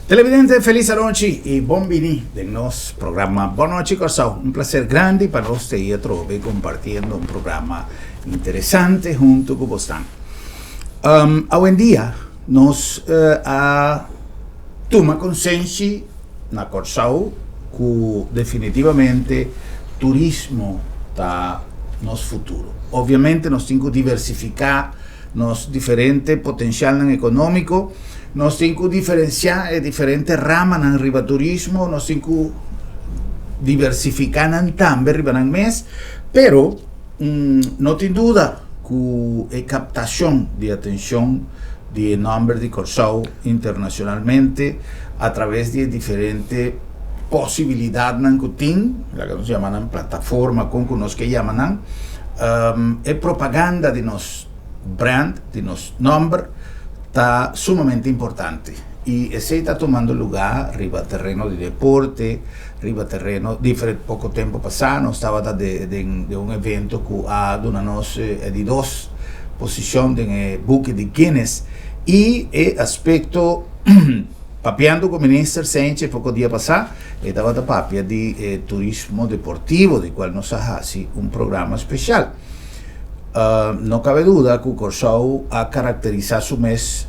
Televidente, felis anochi i bon bini den nos programa Bon Nochi Kòrsou. Un plaser grandi pa nos te atrobe kompartiendo un programa interesante huntu ku bosnan. Awendia nos a tuma konsenshi na Kòrsou ku definitivamente turismo ta nos futuro. Obviamente nos tin ku diversifiká nos diferente potensialnan ekonómiko, nos tin ku diferensiá e diferente ramanan riba turismo, nos tin ku diversifiká nan tambe riba nan mes, pero no tin duda ku e kaptashon di atenshon di e nòmber di Kòrsou internashonalmente a traves di e diferente posibilidatnan ku tin, laga nos yama nan plataforma, kon ku nos ke yama nan, e propaganda di nos brand, di nos nòmber ta sumamente importante i esei ta tumando lugá riba tereno di deporte, riba tereno diferente. Poko tempu pasá nos tabata den un evento ku a duna nos e di dos posishon den e buki di Guinness i e aspekto papiando ku minister Sentje poko dia pasá e tabata papia di e turismo deportivo di kual nos a hasi un programa speshal. No kabe duda ku Kòrsou a karakterisá su mes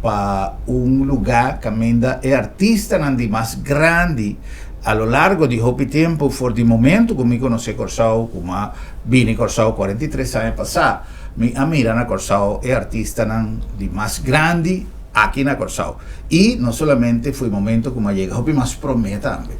pa un lugá kaminda e artistanan di mas grandi a lo largo di hopi tempu, for di momentu ku mi konosé Kòrsou, ku mi a bini Kòrsou 43 aña pasá, mi a mira na Kòrsou e artistanan di mas grandi aki na Kòrsou. I no solamente for e momentu ku mi a yega, hopi mas promé tambe.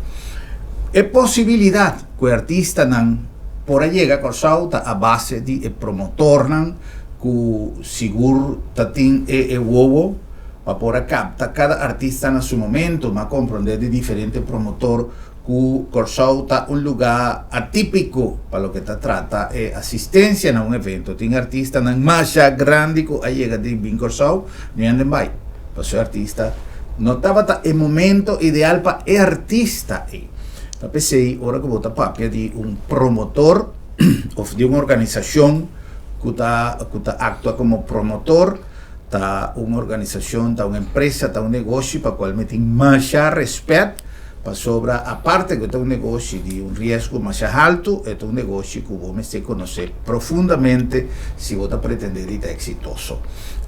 E posibilidat ku e artistanan por a yega Kòrsou ta a base di e promotornan ku sigur ta tin e e wowo pa por a kapta kada artista na su momento. Mi a komprondé di diferente promotor ku Kòrsou ta un lugá atípiko pa loke ta trata e asistensia na un evento. Tin artistanan masha grandi ku a yega di bin Kòrsou, no yanda en bai pasobra e artista no tabata e momento ideal pa e artista ei. Ta p'esei ora ku bo ta papia di un promotor òf di un organisashon ku ta ku ta aktua komo promotor, ta un organisashon, ta un empresa, ta un negoshi pa kual mi tin masha rèspèt, pasobra aparte ku e ta un negoshi di un riesgo masha haltu, e ta un negoshi ku bo mester konosé profundamente si bo ta pretendé di ta eksitoso.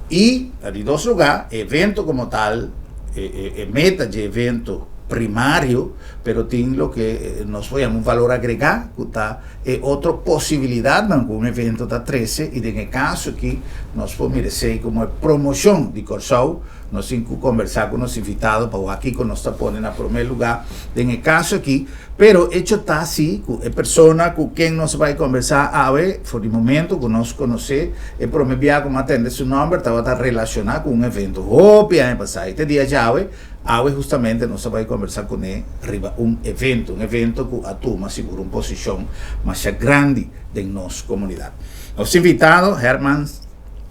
I na di dos lugá, e evento komo tal, e meta dje evento primario, pero tin loke nos por yama un valor agregá ku ta e otro posibilidatnan ku un evento ta trese i den e kaso aki nos por mira esei komo e promoshon di Kòrsou. Nos tin ku kombersá ku nos invitado pa wak kiko nos ta pone na promé lugá den e kaso aki, pero echo ta si ku e persona ku ken nos a bai kombersá awe for di momento ku nos konosé e promé bia ku mi a tende su nòmber tabata relashoná ku un evento hopi aña pasá i te dia djawe. Awe hustamente nos ta bai kombersá kuné riba un evento, un evento ku a tuma sigur un posishon masha grandi den nos komunidat. Nos invitado Herman,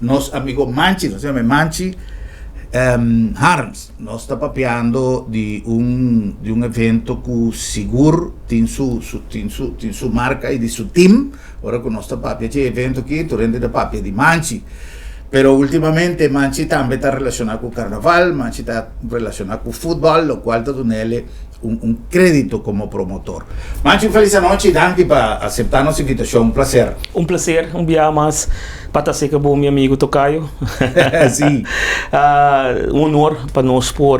nos amigo Manchi, nos yama e Manchi Harms. Nos ta papiando di un di un evento ku sigur tin su su tin su tin su marka i di su tim. Ora ku nos ta papia dje evento aki tur hende ta papia di Manchi. Pero ultimamente Manchi tambe ta relaciona cu carnaval, Manchi ta relaciona cu futbol, locual ta dunele un un credito como promotor. Manchi un feliz anochi, danki pa acepta nos invitacion, un placer. Un placer un biaha mas pa ta acerca bo mi amigo Tocayo. Si. Un honor pa nos por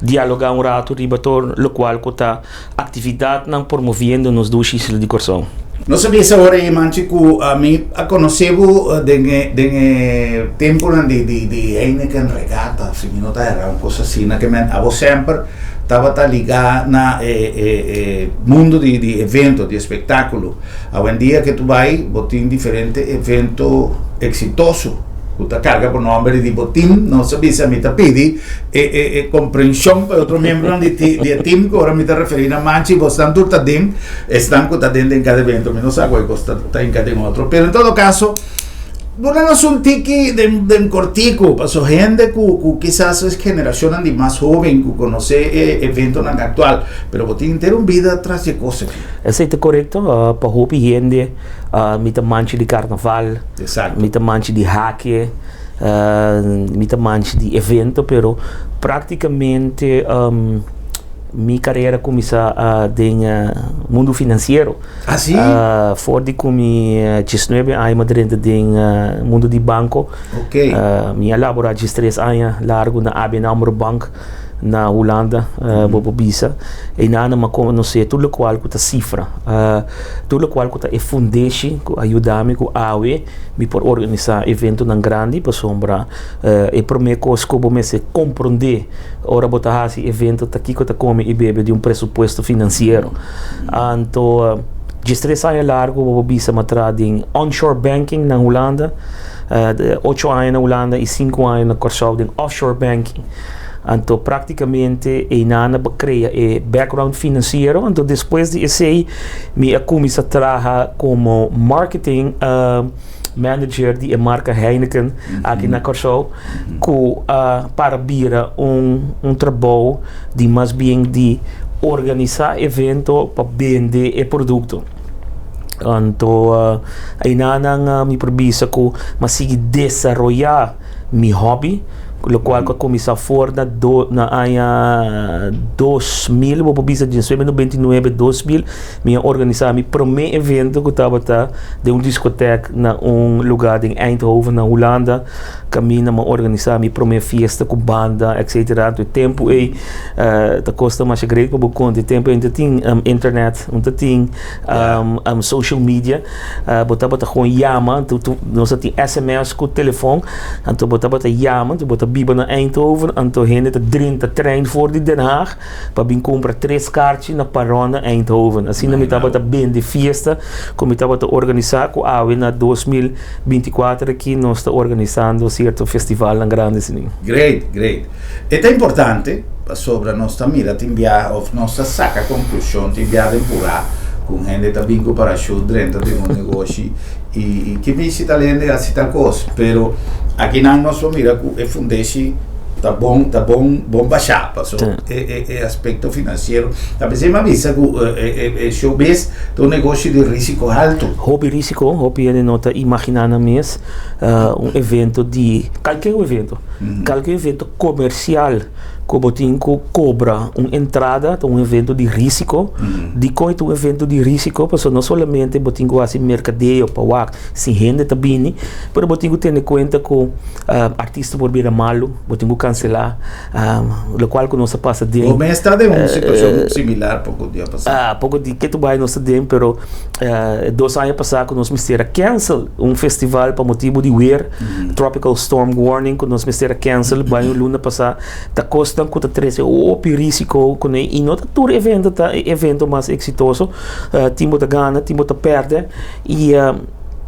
dialoga un rato riba tur locual cu ta Actividadnan promoviendo nos dushi isla di Corsou. Nos a bisa ora ei manchi cu mi a conoce bo den e den e temponan di di di Heineken Regatta si mi no ta erra un cos asina ke men abo semper tabata liga na e e e mundo di di evento di espectaculo. Awendia ke tu bai bo tin diferente evento exitoso ku ta karga bo nòmber di bo tim. Nos a bisa mi ta pidi e e e komprenshon pa e otro miembronan di di e tim ku ora mi ta referí na Manchi bosnan tur ta den esnan ku ta den den kada evento mi no sa kua kos ta ta hinka den otro pero en todo kaso duna nos un tiki den den kortiku paso hende ku ku kisas es generashonnan di mas hoben ku konosé e eventonan aktual pero bo tin henter un bida tras di e kos aki. Esei ta korekto pa hopi hende mi ta manchi di karnaval mi ta manchi di hake. Mi ta manchi di evento, pero práktikamente mi karera a kuminsá den mundu finansiero. Ah, sí? For di ku mi 19 aña mi a drenta den mundu di banko. Mi a laborá 13 aña largu na ABN AMRO Bank na Hulanda, bo por bisa. Einan mi a konosé tur lokual ku ta sifra, tur lokual ku ta e fundeshi ku a yuda mi ku awe mi por organisá eventonan grandi pasobra e promé kos ku bo mester komprondé ora bo ta hasi evento ta kiko ta kome i bebe di un presupuesto finansiero. Anto 13 aña largu bo por bisa mi a traha den onshore banking na Hulanda, 8 aña na Hulanda i 5 aña na Kòrsou den offshore banking. Anto práktikamente einan a krea e background finansiero. Anto despues di esei mi a kuminsá traha komo marketing manager di e marka Heineken aki na Kòrsou ku a para bira un trabou di mas bien di organisá evento pa bende e produkto. Anto einan mi por bisa ku mi a sigui desaroyá mi hobby, locual cu a cuminsa for na do na aña 2000, bo por bisa 1999, 2000, mi a organisa mi prome evento cu tabata den un discoteca na un lugar den Eindhoven na Hulanda, caminda mi a organisa mi prome fiesta cu banda etcetera. Anto e tempo ey ta costa masha great pa bo conta, e tempo ey no ta tin internet, no ta tin social media. Bo tabata gewoon yama, nos a tin sms ku telefon, anto bo tabata yama, anto bo ta biba na Eindhoven, anto hende ta drenta trein for di Den Haag pa bin kumpra tres karchi na Paron na Eindhoven. Asina mi tabata bende fiesta ku mi tabata organisá ku awe na 2024 aki nos ta organisando sierto festivalnan grandi asina. Great, great. E ta importante pasobra nos ta mira tin biaha of nos ta saka konklushon tin biaha den purá ku un hende ta bin ku parashut drenta den un negoshi i ki bishi tal hende hasi tal kos pero akinan nos por mira ku e fundeshi ta bon ta bon bon bashá paso e e aspekto finansiero ta p'esei mi a bisa ku e showbiz ta un negoshi di risiko haltu. Hopi risiko, hopi hende no ta imaginá nan mes un evento di kalke un evento. Kalke evento komersial ku bo tin ku kobra un entrada ta un evento di risiko. Dikon e ta un evento di risiko? Pasobra no solamente bo tin ku hasi merkadeo pa wak si hende ta bini, pero bo tin ku tene kuenta ku artista por bira malu, bo tin ku kanselá, lokual ku nos a pasa den. Bo mes ta den un situashon similar poko dia pasá. Poko di ke tu bai nos ta den, pero 2 aña pasá ku nos mester a cancel un festival pa motibu di weer, tropical storm warning ku nos mester a cancel bai un luna pasá, ta kosnan ku ta trese hopi risiko kuné i no ta tur evento ta e evento mas eksitoso, tin bo ta gana, tin bo ta pèrdè i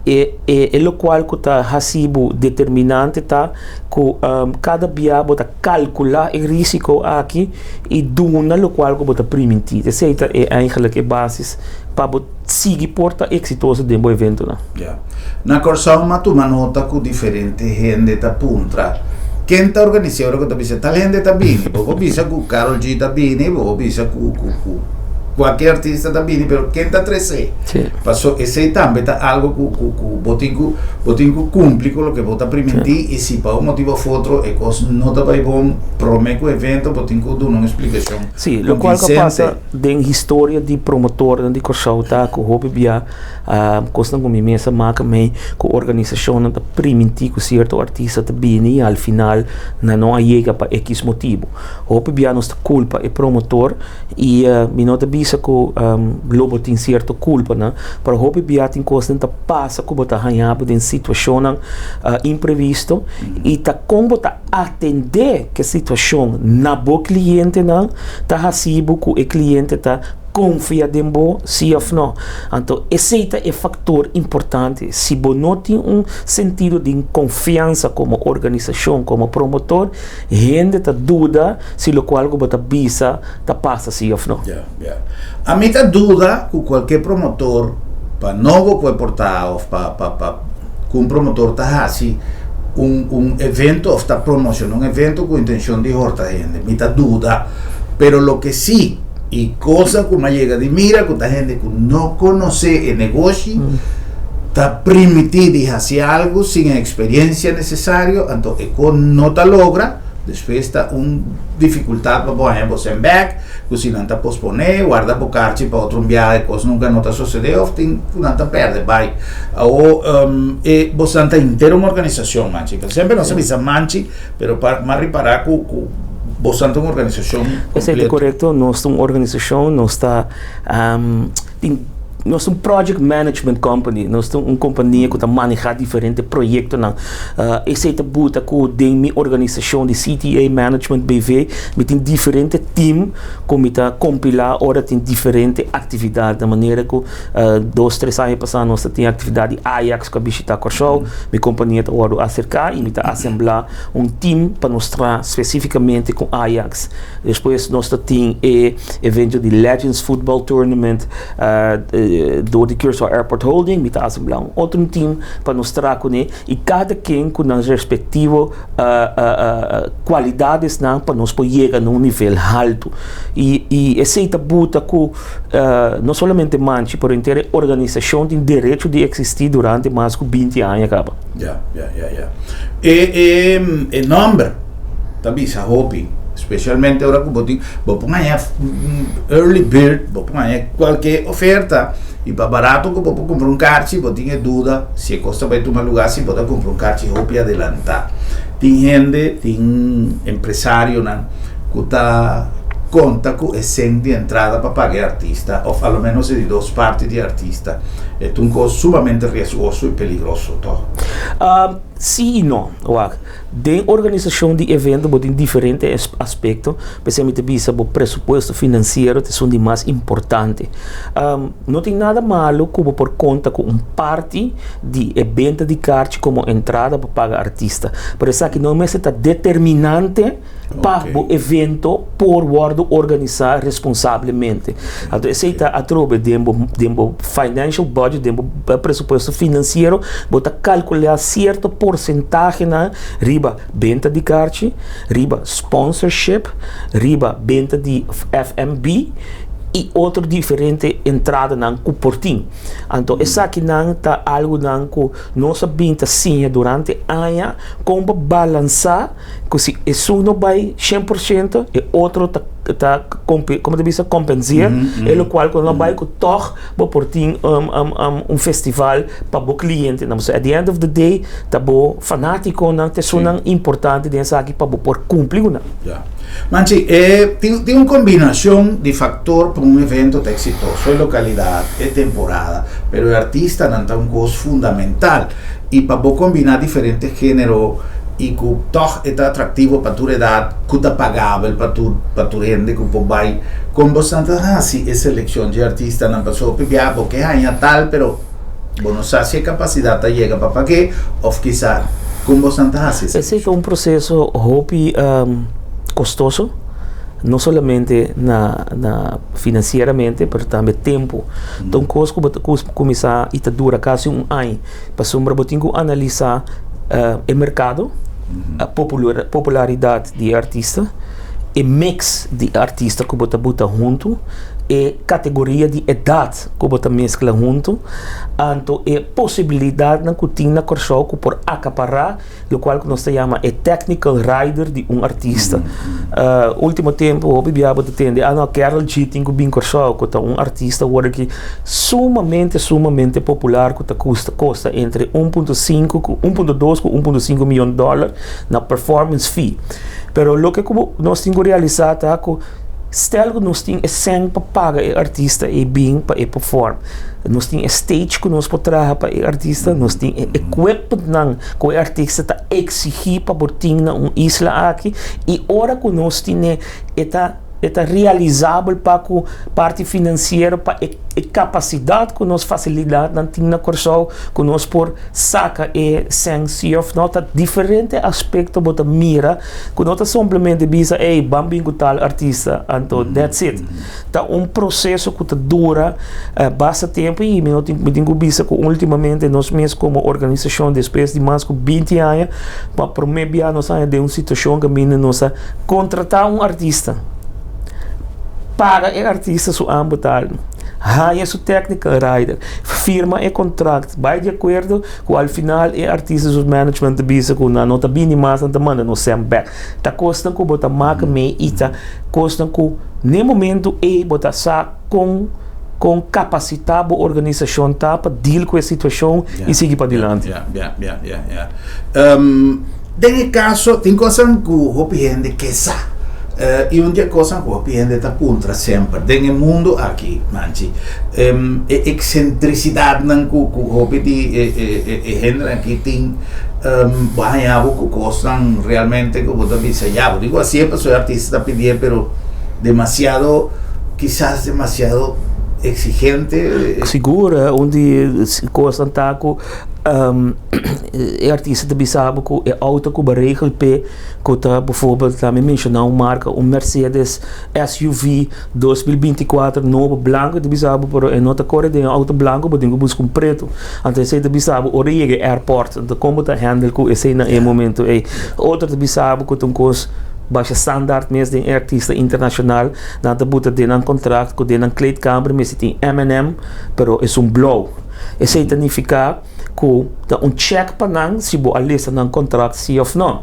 e lokual ku ta hasi bo determinante ta ku kada bia bo ta kalkulá e risiko aki i duna lokual ku bo ta primintí. Esei ta e eigenlijk e basis pa bo sigui por ta eksitoso den bo eventonan. Ya. Na Kòrsou m'a tuma nota ku diferente hende ta puntra ken ta organis'é ora ku ta bisa tal hende ta bini. Bo por bisa ku Karol G ta bini, bo por bisa ku ku ku kualke artista ta bini, pero ken ta tres'é? Paso esei tambe ta algo ku ku ku bo tin ku bo tin ku kumpli ku loke bo ta primintí i si pa un motibu òf otro e kos no ta bai bon promé ku evento bo tin ku duna un splikashon Sí, lokual ku a pasa den historia di promotornan di Kòrsou ta ku hopi bia kosnan ku mi mes a maka mei ku organisashonnan ta primintí ku sierto artista ta bini i al final nan no a yega pa ekis motibu. Hopi bia nos ta kulpa e promotor i mi no ta bisa ku lo bo tin sierto kulpanan, pero hopi bia tin kosnan ta pasa ku bo ta haña bo den situashonnan imprevisto i ta kon bo ta atendé ku e situashon na bo klientenan ta hasi bo ku e kliente ta konfia den bo si òf no. Anto esei ta e faktor importante. Si bo no tin un sentido di konfiansa komo organisashon, komo promotor, hende ta duda si lokual ku bo ta bisa ta pasa si òf no. Ya, ya. Ami ta duda ku kualke promotor pa nobo ku e por ta òf pa pa pa ku un promotor ta hasi un un evento òf ta promociona un evento ku intencion di horta hende. Mi ta duda. Pero loke si i cosa ku mi a yega di mira ku ta hende ku no konosé e negoshi. Ta primintí di hasi algu sin e eksperensia nesesario, anto e kos no ta logra, despues ta un difikultat pa bo haña bo sèn bèk, ku si nan ta posponé, warda bo karchi pa otro un biaha e kos nunka no ta sosodé òf tin ku nan ta pèrdè bai. Awor e bosan ta henter un organisashon, Manchi. Semper nos a bisa Manchi, pero pa mas ripará ku ku bosan ta un organisashon Esei ta kompleto. korekto, nos ta un organisashon, nos ta tin. Nos ta un project management company, nos ta un kompania ku ta manehá diferente proyektonan. Esei ta buta ku den mi organisashon di CTA Management BV mi tin diferente team ku mi ta kompilá ora tin diferente aktividat. Di manera ku dos tres aña pasá nos ta tin aktividat di Ajax ku a bishitá Kòrsou, mi kompania ta wòrdu aserká i mi ta asemblá un team pa nos traha spesífikamente ku Ajax. Despues nos ta tin e evento di Legends Football Tournament dor di Curaçao Airport Holding. Mi ta asemblá un otro team pa nos traha kuné i kada ken ku nan respektivo kualidadesnan pa nos por yega na un nivel haltu. I esei ta buta ku no solamente Manchi pero henter e organisashon tin derecho di eksistí durante mas ku binti aña kaba. Ya, ya, ya, ya. E e nòmber ta bisa hopi, spesialmente ora ku bo tin, bo por haña early bird, bo por haña kualke oferta i pa barato ku bo por kumpra un karchi, bo tin e duda si e kos ta bai tuma lugá si bo ta kumpra un karchi hopi adelantá. Tin hende, tin empresarionan ku ta konta ku e sent di entrada pa paga e artista òf alomenos e di dos parti di e artista. E ta un kos sumamente riesgoso i peligroso, tòg? Sí i no. Wak, den organisashon di evento bo tin diferente aspekto, p'esei mi ta bisa bo presupuesto finansiero ta esun di mas importante. No tin nada malu ku bo por konta ku un parti di e benta di karchi komo entrada pa paga artista, pero esaki no mester ta determinante pa bo evento por wòrdu organisá responsablemente. Anto esei ta atrobe den bo den bo financial budget, den bo presupuesto finansiero, bo ta kalkulá sierto porsentahenan riba benta di karchi, riba sponsorship, riba benta di FNB i otro diferente entradanan ku por tin. Anto esakinan ta algunan ku nos a bin ta siña durante aña kon pa balansá ku si esun no bai 100% e otro ta ta komo ta bisa kompenseer e lokual ku no bai ku tòg bo por tin un festival pa bo klientenan pasobra at the end of the day ta bo fanatikonan ta esunnan importante den esaki pa bo por kumpli ku nan. Ya. Manchi, e tin tin un kombinashon di faktor pa un evento ta eksitoso, e lokalidat, e temporada, pero e artistanan ta un kos fundamental i pa bo kombiná diferente género i ku tòg e ta atraktivo pa tur edat, ku ta pagabel pa tur pa tur hende ku por bai. Kon bosan ta hasi e selekshon dje artistanan? Pasobra hopi bia bo ke haña tal pero bo no sa si e kapasidat ta yega pa pag'é òf kisa kon bosan ta hasi e Esei ta selekshon? un proseso hopi kostoso, no solamente na na finansieramente pero tambe tempu. Ta un kos ku bo ta kuminsá i ta dura kasi un aña. Pasobra bo tin ku analisá e merkado, popularidat di e artista, e mix di artista ku bo ta buta huntu, e kategoria di edat ku bo ta meskla huntu, anto e posibilidatnan ku tin na Kòrsou ku por akapará lokual ku nos ta yama e technical rider di un artista. Ultimo tempu hopi bia bo ta tende, ah no, Karol G tin ku bin Kòrsou, ku ta un artista awor aki sumamente, sumamente popular ku ta kusta, kosta entre 1.5 ku 1.2 ku 1.5 miyon dòler na performance fee. Pero loke ku bo nos tin ku realisá ta ku Stel ku nos tin e sèn pa paga e artista e bin pa e perform. Nos tin e stage ku nos por traha pa e artista, nos tin e equipmentnan ku e artista ta eksigí pa por tin na un isla aki i ora ku nos tine e ta e ta realisabel pa ku parti finansiero pa e e kapasidat ku nos fasilidatnan tin na Kòrsou ku nos por saka e sèn si òf no. Ta diferente aspekto bo ta mira Ku no ta simplemente bisa, ey, ban bin ku tal artista, anto that's it. Ta un proseso ku ta dura basta tempu i mi no tin, mi tin ku bisa ku ultimamente nos mes komo organisashon despues di mas ku binti aña pa promé bia nos a haña den un situashon kaminda nos a kontratá un artista, paga e artista su aanbetaling. Haya su technical rider, firma e contract, bai di akuerdo ku al final e artista su management bisa ku nan no ta bini mas, nan ta manda nos sèn bèk. Ta kosnan ku bo ta maka mee i ta kosnan ku n'e momento ei bo ta sa kon kon kapasitá bo organisashon ta pa deal ku e situashon i sigui padilanti. Ya, ya, ya, ya, ya. Den e kaso tin kosnan ku hopi hende ke sa. I un di e kosnan ku hopi hende ta puntra semper den e mundu aki, Manchi, e eksentrisidatnan ku ku hopi di e e e hendenan aki tin, bo haña bo ku kosnan realmente ku bo ta bisa ya bo digo así e pasobra e artista ta pidié pero demasiado kisas demasiado eksigente. Sigur, un di e kosnan ta ku e artista ta bisa bo ku e outo ku bo a regel p'e ku ta bijvoorbeeld laat mi menshoná un marka un Mercedes SUV 2024 nobo blanko ta bisa bo pero e no ta kore den e outo blanko bo tin ku buska un pretu anto esei ta bisa bo ora yega e airport anto kon bo ta handle ku esei na e momento ei otro ta bisa bo ku ta un kos basha standaard mes den e artista internashonal nan ta buta den nan kontrakt ku den nan kleedkamer mester tin M&M pero esun blou esei ta nifiká ku ta un check pa nan si bo a lesa nan kontrakt si òf no.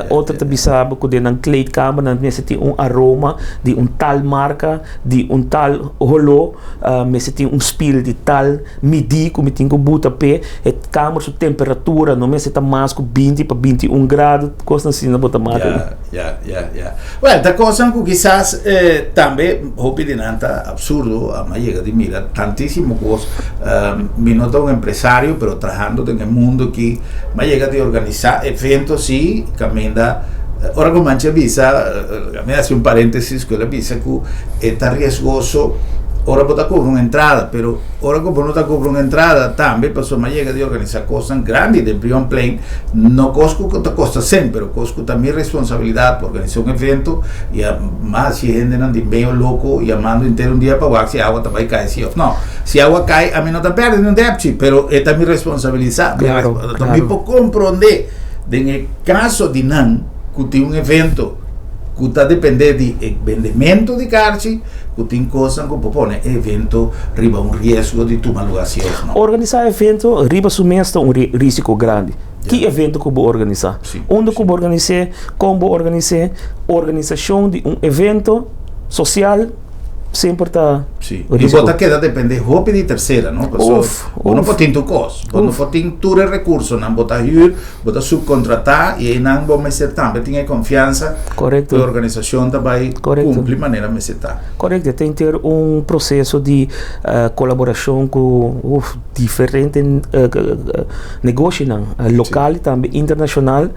Otro ta bisa bo ku den nan kleedkamer nan mester tin un aroma di un tal marka, di un tal holó, mester tin un spil di tal midí ku mi tin ku buta p'e. E kamer su temperatura no mester ta mas ku 20 pa 21 grado, kosnan asina bo ta maka. Ya, ya, ya. Wèl, ta kosnan ku kisas tambe hopi di nan ta absurdo, a yega di mira tantísimo kos. Mi no ta un empresario, pero trahando den e mundo aki, mi a yega di organisá evento sí, kaminda ora ku Manchi a bisa, mi a hasi un paréntesis ku el a bisa ku e ta riesgoso ora bo ta kobra un entrada, pero ora ku bo no ta kobra un entrada tambe, pasobra mi a yega di organisá kosnan grandi den Brionplein, no kos ku ta kosta sèn, pero kos ku ta mi responsabilidat pa organisá un evento i a mas hasi hendenan di medio loko yamando henter un dia pa wak si awa ta bai kai si òf no. Si awa kai ami no ta pèrdè ni un dèpchi, pero e ta mi responsabilisá. Claro, mi por komprondé den e kaso di nan ku tin un evento ku ta dependé di e bendementu di karchi ku tin kosnan ku por pone e evento riba un riesgo di tuma lugá si òf no. Organisá evento riba su mes ta un risiko grandi. Ki evento ku bo organisá? Unda ku bo organis'é? Kon bo organis'é? Organisashon di un evento sosial semper ta Sí. I bo ta keda dependé hopi di tersera, no? Paso bo no por tin tur kos. Bo no por tin tur e rekursonan. Bo ta hür, bo ta supkontratá i einan bo mester tambe tin e konfiansa ku e organisashon ta bai kumpli manera mester ta. Korekto. Tin ter un proseso di kolaborashon ku diferente negoshinan lokal i tambe internashonal.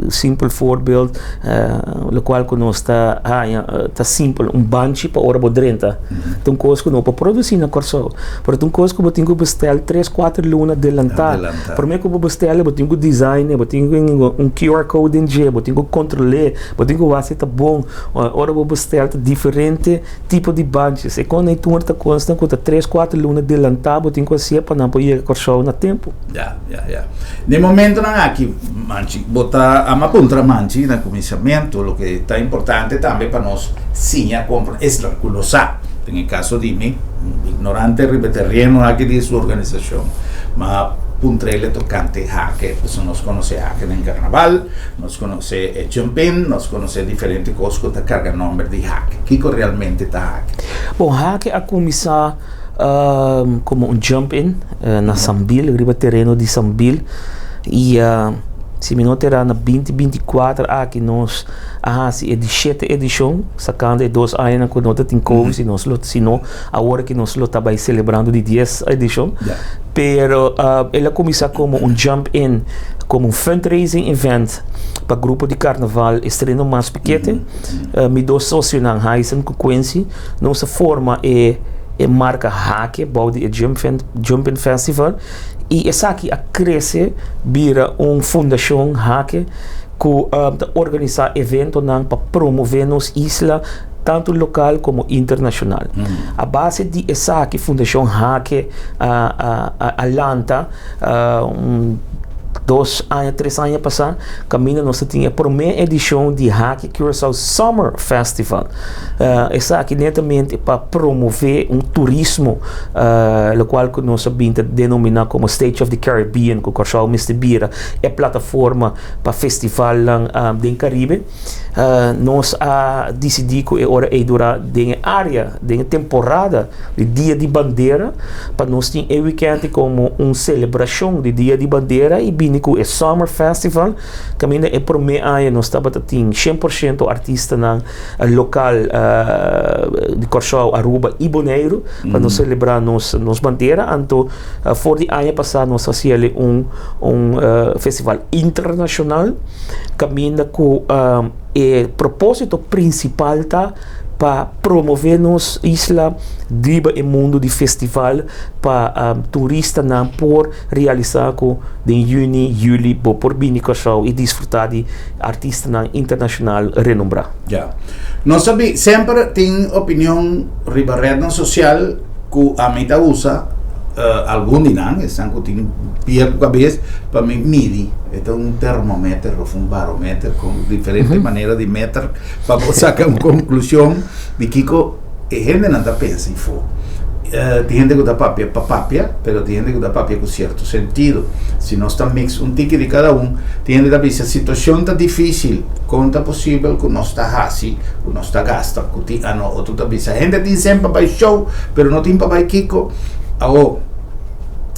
Simpel voorbeeld, lokual ku nos ta haña ta simpel, un banchi pa ora bo drenta. Ta un kos ku no por produsí na Kòrsou, pero ta un kos ku bo tin ku bestèl tres, kuater luna delantá. Promé ku bo bestèl bo tin ku design e, bo tin ku un QR code den dje, bo tin ku kontrol'é, bo tin ku wak si ta bon. Ora bo bestèl ta diferente tipo di banchis. E kon ei tur ta kosnan ku ta tres, kuater luna delantá bo tin ku hasié pa nan por yega Kòrsou na tempu. Ya, ya, ya. Den momentonan aki, Manchi, bo ta ama puntra Manchi na kuminsamentu, loke ta importante tambe pa nos siña kompra esnan ku no sa. Den e kaso di mi, un ignorante riba e tereno aki di su organisashon, m'a puntr'el tokante hake, pasobra nos konosé hake den karnaval, Nos konosé e jumpin, nos konosé diferente kos ku ta karga nòmber di hake. Kiko realmente ta hake? Bon, hake a kuminsá komo un jump-in na Sambil, riba tereno di Sambil. I si mi no ta erá na 2024 aki nos a hasi e di shete edishon, sakando e dos añanan ku no ta tin covid, si nos lo, si no awor aki nos lo ta bai selebrando di dies edishon. Pero el a kuminsá komo un jump-in, komo un fundraising event pa grupo di karnaval Estreno Mas Pikete. Mi dos sosionan, Haisen ku Quincy, nos a forma e e marka Hake bou di e Jump-In Festival i esaki a krese bira un fundashon Hake ku ta organisá eventonan pa promové nos isla tantu lokal komo internashonal. A base di esaki Fundashon Hake a lanta un. 2 aña, 3 aña pasá, kaminda nos tabatin e promé edishon di Hak'e Curaçao Summer Festival. Esaki netamente pa promové un turismo, lokual ku nos a denominá komo Stage of the Caribbean, ku Kòrsou mester bira e plataforma pa festival den Karibe. Nos a disidí ku e ora ei durante e área, den temporada di Dia di Bandera, pa nos tin e weekend komo un selebrashon di Dia di Bandera i bini ku e Summer Festival. Kaminda e promé aña nos tabatin 100% artistanan lokal di Kòrsou, Aruba i Boneiru pa nos selebrá nos bandera. Anto for di aña pasá nos a hasi un festival internashonal kaminda ku e propósito prinsipal ta pa promové nos isla riba e mundu di festival, pa turistanan por realisá ku den yüni, yüli bo por bini Kòrsou i disfrutá di artistanan internashonal renombrá. Ya. Nos sabi, semper tin opinion riba ret sosial ku ami ta usa algun di nan, esnan ku tin pia ku kabes, pa mi midi. E un termometer òf un barometer ku diferente manera di meter pa saka un konklushon di kiko e hendenan ta pensa ifo. Tin hende ku ta papia pa papia, pero tin hende ku ta papia ku sierto sentido. Si nos ta mix un tiki di kada un, tin hende ta bisa: situashon ta difísil, kon ta posibel ku nos ta hasi, ku nos ta gasta, ku tin ano otro ta bisa: hende tin semper bai show, pero no tin pa bai kiko. Awo,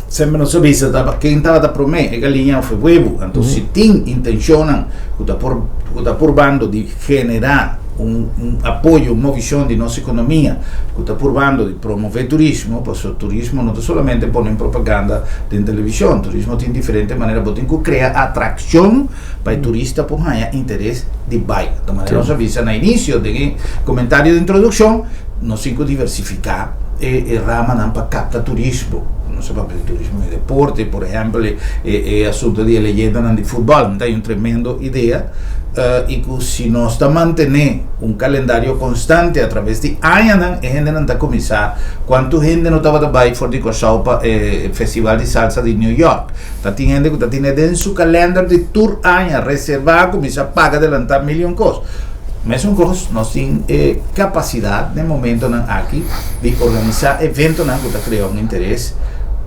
semper nos bisa ta ken tabata promé, e galiña òf e webu? Anto si tin intenshonnan ku ta purbando di generá un apoyo, un movishon di nos ekonomia, ku ta purbando di promové turismo, pasobra turismo no ta solamente pone propaganda na televishon, turismo tin diferente manera, bo tin ku krea atrakshon pa e turista por haña interes di bai. Di manera nos a bisa na inisio di komentario di introdukshon, nos tin ku diversifiká e ramanan pa kapta turismo. No sa papia di turismo di deporte, por ehèmpel, e asuntu di leyendanan di futbòl, ta un tremendo idea i ku si nos ta mantené un kalendario konstante a traves di añanan, e hendenan ta kuminsá. Kuantu hende no tabata bai for di Kòrsou pa festival di salsa di New York? Ta tin hende ku ta tene den su kalender di tur aña reservá, kuminsá paga adelantá milyon kos. Mesun kos, nos tin e kapasidat na momentonan aki di organisá eventonan ku ta krea un interes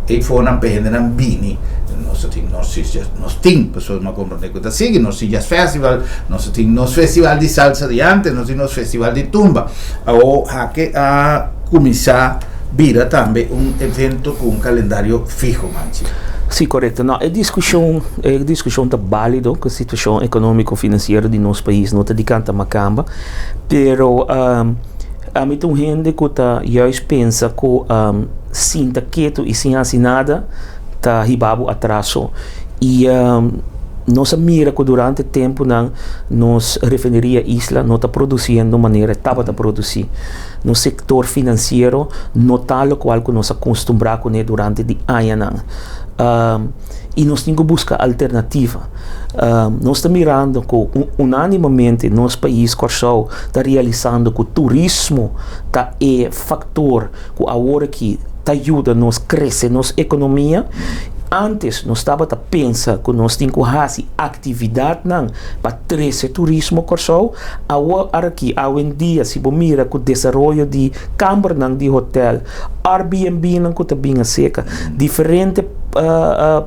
i fonan pa hendenan bini. Nos tin nos nos tin, pasobra mi a komprendé ku ta sigui nos tin Jazz Festival, nos tin nos festival di salsa di antes, nos tin nos festival di tumba. Awor Hak'e a kuminsá bira tambe un evento ku un kalendario fiho, Manchi. Sí, korekto. No, e diskushon ta válido, ku e situashon ekonómiko finansiero di nos pais no ta di kanta makamba, pero ami ta un hende ku ta juist pensa ku sinta ketu i sin hasi nada ta hiba bo atraso. I nos a mira ku durante tempunan nos refineria Isla no ta produsiendo manera tabata produsí. Nos sektor finansiero no ta lokual ku nos a kustumbrá kuné durante di añanan. I nos tin ku buska alternativa. Nos ta mirando ku unánimamente nos pais Kòrsou ta realisando ku turismo ta e faktor ku awor aki ta yuda nos krese nos ekonomia. Antes nos tabata pensa ku nos tin ku hasi aktividatnan pa trese turismo Kòrsou. Awor aki, awendia, si bo mira ku desaroyo di kambernan di hotel, Airbnb nan ku ta bin aserka, diferente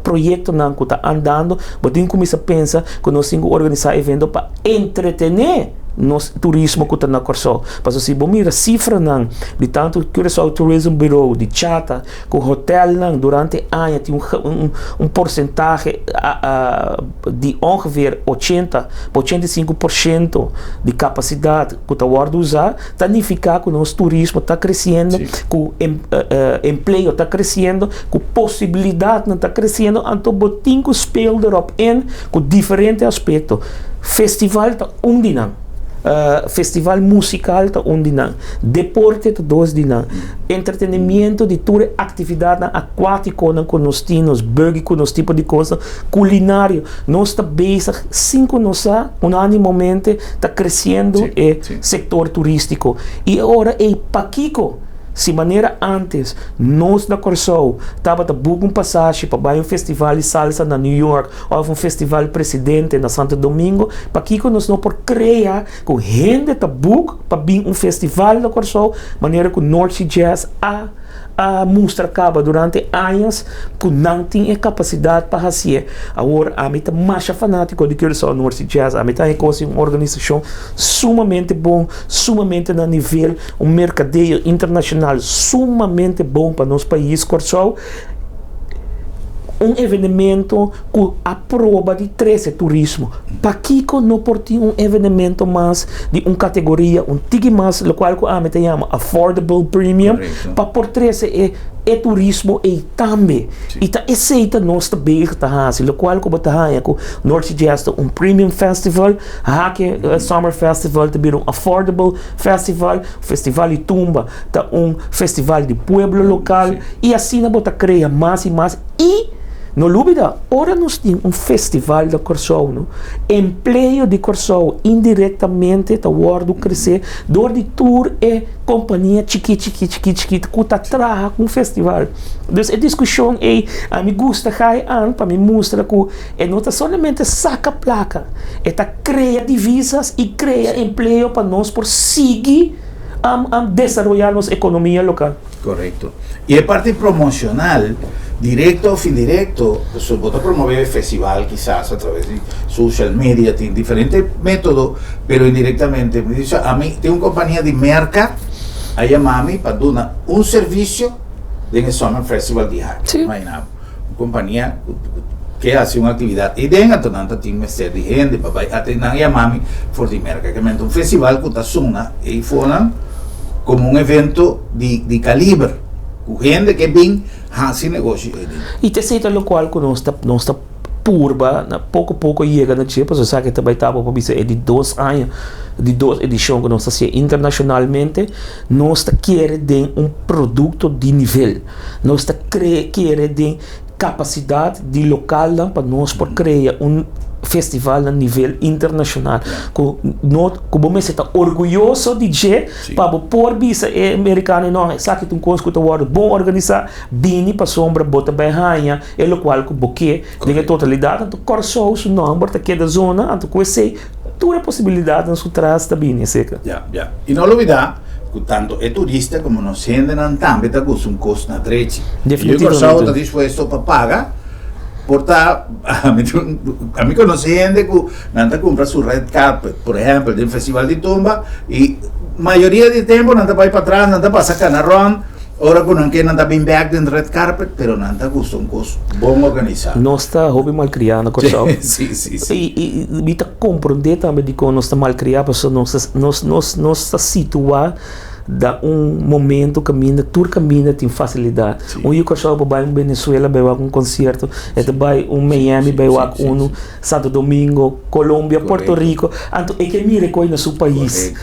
proyektonan ku ta andando, bo tin ku kuminsá pensa ku nos tin ku organisá evento pa entretené nos turismo ku ta na Kòrsou. Pasobra si bo mira sifranan di tantu Curaçao Tourism Bureau, di CHATA, ku hotelnan durante aña tin un porsentahe di ongeveer 80 pa 85% di kapasidat ku ta wòrdu usá, ta nifiká ku nos turismo ta kresiendo, ku empleo ta kresiendo, ku posibilidatnan ta kresiendo, anto bo tin ku speel erop in ku diferente aspekto. Festival ta un di nan. Festival musikal ta un di nan. Deporte ta dos di nan. Entretenimiento di tur aktividatnan akuátikonan ku nos tin, nos buggy ku nos tipo di kos, kulinario. Nos ta bezig, sin ku nos sa, unánimamente ta kresiendo e sektor turístiko. I ora ei pakiko? Si manera antes nos na Kòrsou tabata buk un pasashi pa bai un festival di salsa na New York òf un festival presidente na Santo Domingo, pakiko nos no por krea ku hende ta buk pa bin un festival na Kòrsou manera ku North Sea Jazz a a mustra kaba durante añas ku nan tin e kapasidat pa hasié. Awor ami ta masha fanátiko di Curaçao North Sea Jazz. Ami ta haña un organisashon sumamente bon, sumamente na nivel, un merkadeo internashonal sumamente bon pa nos pais Kòrsou. Un evenemento ku a proba di trese turismo. Pakiko no por tin un evenemento mas di un kategoria un tiki mas, lokual ku ami ta yama affordable premium, pa por trese e e turismo ei tambe. I ta esei ta nos ta bezig ta hasi, lokual ku bo ta haña ku North Sea Jazz ta un premium festival, Hake Summer Festival ta bira un affordable festival, Festival di Tumba ta un festival di pueblo lokal i asina bo ta krea mas i mas i no lubida ora nos tin un festival na Kòrsou no empleo di Kòrsou indirektamente ta wòrdu kresé dor di tur e kompania chikí chikí chikí chikí ku ta traha ku un festival. Dus e diskushon ei ami gusta gai an pa mi mustra ku e no ta solamente saka plaka, e ta krea divisas i krea empleo pa nos por sigui desaroyá nos ekonomia lokal. Korekto. I e parti promoshonal, direkto òf indirekto, pasobra bo ta promové e festival kisas a traves di social media, tin diferente método, pero indirektamente, mi di ami tin un kompania di Merka a yama mi pa duna un servisio den e Summer Festival di Haki. Imagina bo, un kompania ku ke hasi un aktividat ei den, anto nan ta tin mester di hende pa bai ate nan yama mi for di Merka. Ke menta un festival ku ta suna ei fonan komo un evento di di kaliber ku hende ke bin hasi negoshi ei den. I ta esei ta lokual ku nos ta nos ta purba na poko poko yega na dje pasobra esaki ta bai taba pa bisa e di dos aña di dos edishon ku nos ta hasié internashonalmente nos ta kere den un produkto di nivel nos ta kre kere den kapasidat di lokalnan pa nos por krea un festival na nivel internashonal ku no ku bo mester ta orguyoso di dje pa bo por bisa e merikano no esaki ta un kos ku ta wòrdu bon organisá bini pasobra bo ta bai haña e lokual ku bo ke den e totalidat anto Kòrsou su nòmber ta keda zona anto ku esei tur e posibilidatnan su tras ta bini eseka. Ya, ya. I no lubidá ku tantu e turista komo nos hendenan tambe ta gusta un kos na drechi. I Kòrsou ta dispuesto pa paga por ta ami ami konosé hende ku nan ta kumpra su red carpet por ehèmpel den festival di tumba i mayoria di tempu nan ta bai patras nan ta pasa kana rònt. Ora ku nan ke nan ta bin bek den red carpet pero nan ta gusta un kos bon organisá. Nos ta hopi malkriá na Kòrsou. Sí, sí, sí. I i mi ta komprondé tambe dikon nos ta malkriá pasobra nos ta nos nos nos ta situá da un momento kaminda tur kaminda tin fasilidat. Un yu Kòrsou por bai un Venezuela bai wak un konsierto, e ta bai un Miami bai wak unu. Santo Domingo, Colombia, Puerto Rico, anto e ke mira e koi na su pais.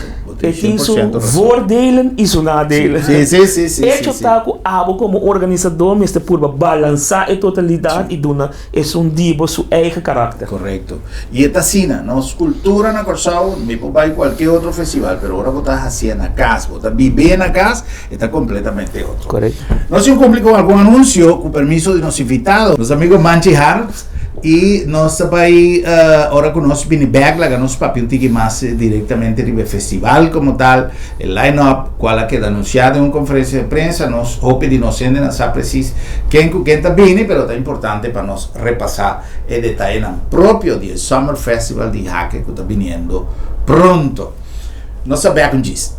E tin su voordelen i su nadelen. Echo ta ku abo komo organisadó mester purba balansá e totalidat i duna esun di bo su eigen karakter. Korekto. I e ta asina, nos kultura na Kòrsou, mi por bai kualke otro festival, pero ora bo ta hasié na kas, bo ta bib'é na kas, e ta kompletamente otro. Korekto. Nos tin kumpli ku algun anunsio ku permiso di nos invitado, nos amigo Manchi Harms. I nos ta bai ora ku nos bini bèk laga nos papia un tiki mas direktamente riba e festival komo tal, e line up kual a keda anunsiá den un konferensia di prensa. Nos hopi di nos hendenan sa presis ken ku ken ta bini, pero ta importante pa nos repasá e detayenan propio di e Summer Festival di Hake ku ta biniendo pronto. Nos ta bèk un djis.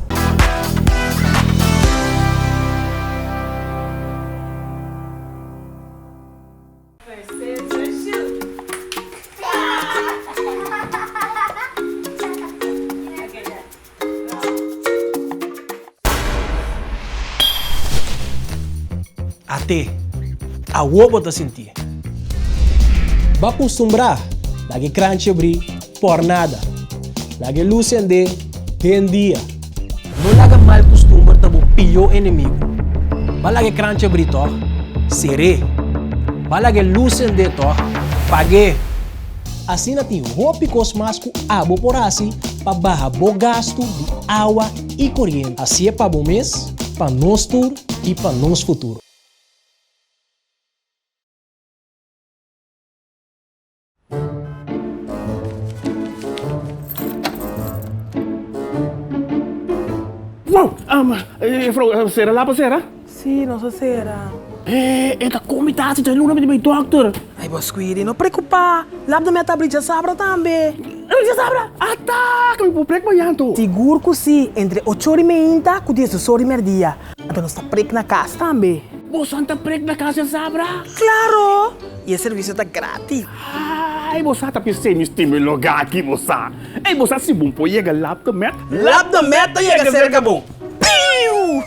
At'é, awor bo ta sintié. Bo a kustumbrá laga e kranchi abrí por nada. Laga e lus sendé den dia. No laga mal kustumber ta bo pió enemigu. Ba laga e kranchi abrí tòg? Ser'é. Ba laga e lus sendé tòg? Pag'é. Asina tin hopi kos mas ku abo por hasi pa baha bo gastu di awa i koriente. Hasié pa bo mes. Pa nos tur i pa nos futuro. Wow! Juffrouw, sera lapa sera? Sí, nos a sera. E ta komi tasi dje luna mi ta bai dòkter. Ai bo Squiri, no preokupá. Lap de mi a ta abri djasabra tambe. Abri djasabra? Ata! Ku mi por prek mañan anto? Sigur ku sí, entre ocho ora i meinta ku diesdos ora i mèrdia. Anto nos ta prek na kas tambe. Boso ta prek na kas djasabra? Klaro! I e servisio ta gratis. Ai, bo sa ta pis'é mi stima e lugá aki, bo sa. Ei, bo sa si bon por yega Lab de Met? Lab de Met ta yega serka bo. Piu!